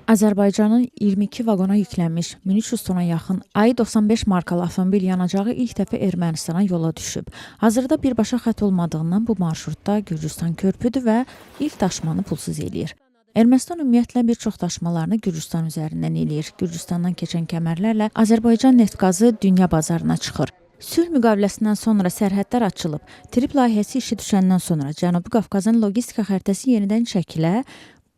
Azərbaycanın 22 vaqona yüklənmiş 1300 tona yaxın AI-95 markalı avtomobil yanacağı ilk dəfə Ermənistana yola düşüb. Hazırda birbaşa xətt olmadığından bu marşrutda Gürcüstan körpüdür və ilk daşımanı pulsuz eləyir. Ermənistan ümumiyyətlə bir çox daşımalarını Gürcüstan üzərindən eləyir. Gürcüstandan keçən kəmərlərlə Azərbaycan neft-qazı dünya bazarına çıxır. Sülh müqaviləsindən sonra sərhədlər açılıb. TRIPP layihəsi işə düşəndən sonra Cənubi Qafqazın logistika xəritəsi yenidən şəkilə,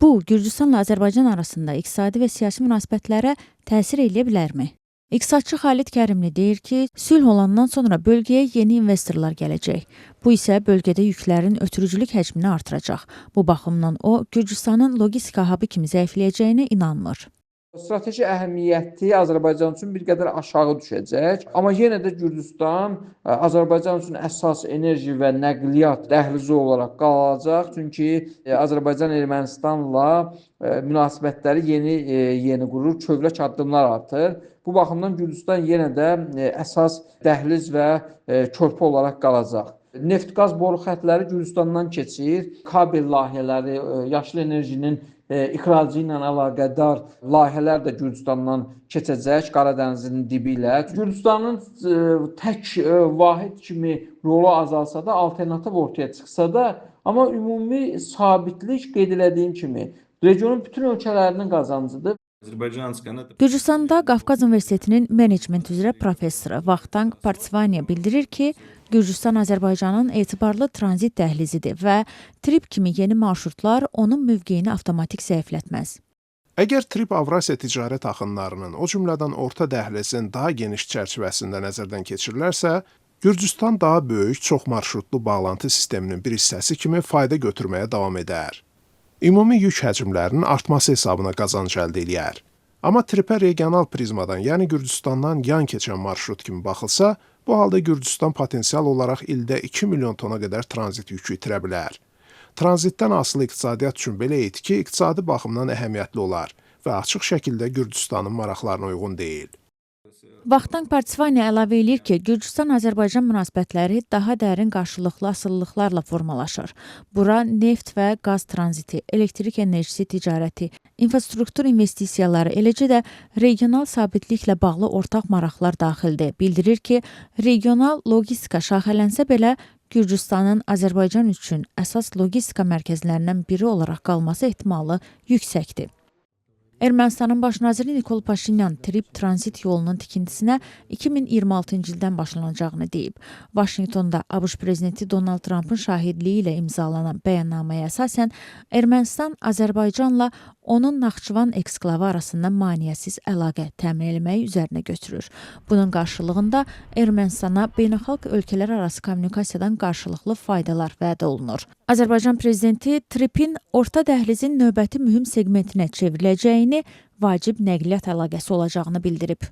bu Gürcüstanla Azərbaycan arasında iqtisadi və siyasi münasibətlərə təsir eləyə bilərmi? İqtisadçı Xalid Kərimli deyir ki, sülh olandan sonra bölgəyə yeni investorlar gələcək. Bu isə bölgədə yüklərin ötürücülük həcmini artıracaq. Bu baxımdan o, Gürcüstanın logistika hub'ı kimi zəifləyəcəyinə inanmır. Strateji əhəmiyyəti Azərbaycan üçün bir qədər aşağı düşəcək, amma yenə də Gürcüstan Azərbaycan üçün əsas enerji və nəqliyyat dəhlizi olaraq qalacaq. Çünki Azərbaycan Ermənistanla münasibətləri yeni qurur, çövlək addımlar atır. Bu baxımdan Gürcüstan yenə də əsas dəhliz və körpü olaraq qalacaq. Neft-qaz boru xətləri Gürcüstandan keçir. Kabel layihələri, yaşıl enerjinin ixracı ilə əlaqədar layihələr də Gürcüstandan keçəcək Qara dənizin dibi ilə. Gürcüstanın tək vahid kimi rolu azalsa da, alternativ ortaya çıxsa da, amma ümumi sabitlik, qeyd elədiyim kimi, regionun bütün ölkələrinin qazancıdır. Gürcüstanda Qafqaz Universitetinin menecment üzrə professoru Vaxtang Partsvaniya bildirir ki, Gürcüstan Azərbaycanın etibarlı tranzit dəhlizidir və TRIPP kimi yeni marşrutlar onun mövqeyini avtomatik zəiflətməz. Əgər TRIPP Avrasiya ticarət axınlarının, o cümlədən Orta Dəhlizin daha geniş çərçivəsində nəzərdən keçirilərsə, Gürcüstan daha böyük, çox marşrutlu bağlantı sisteminin bir hissəsi kimi fayda götürməyə davam edər. Ümumi yük həcmlərinin artması hesabına qazanc əldə eləyər. Amma TRIPP-ə regional prizmadan, yəni Gürcüstandan yan keçən marşrut kimi baxılsa, bu halda Gürcüstan potensial olaraq ildə 2 milyon tona qədər tranzit yükü itirə bilər. Tranzitdən asılı iqtisadiyyat üçün belə itki iqtisadi baxımdan əhəmiyyətli olar və açıq şəkildə Gürcüstanın maraqlarına uyğun deyil. Vaxtang Partsvaniya əlavə eləyir ki, Gürcüstan-Azərbaycan münasibətləri daha dərin qarşılıqlı asılılıqlarla formalaşır. Bura neft və qaz tranziti, elektrik enerjisi ticarəti, infrastruktur investisiyaları, eləcə də regional sabitliklə bağlı ortaq maraqlar daxildir. Bildirir ki, regional logistika şaxələnsə belə, Gürcüstanın Azərbaycan üçün əsas logistika mərkəzlərindən biri olaraq qalması ehtimalı yüksəkdir. Ermənistanın baş naziri Nikol Paşinyan TRIPP tranzit yolunun tikintisinə 2026-cı ildən başlanacağını deyib. Vaşinqtonda ABŞ prezidenti Donald Trampın şahidliyi ilə imzalanan bəyannaməyə əsasən Ermənistan Azərbaycanla onun Naxçıvan eksklavı arasında maneəsiz əlaqə təmin etməyi üzərinə götürür. Bunun qarşılığında Ermənistana beynəlxalq ölkələr arası kommunikasiyadan qarşılıqlı faydalar vəd olunur. Azərbaycan prezidenti TRIPP-in Orta Dəhlizin növbəti mühüm seqmentinə çevriləcəyini, vacib nəqliyyat əlaqəsi olacağını bildirib.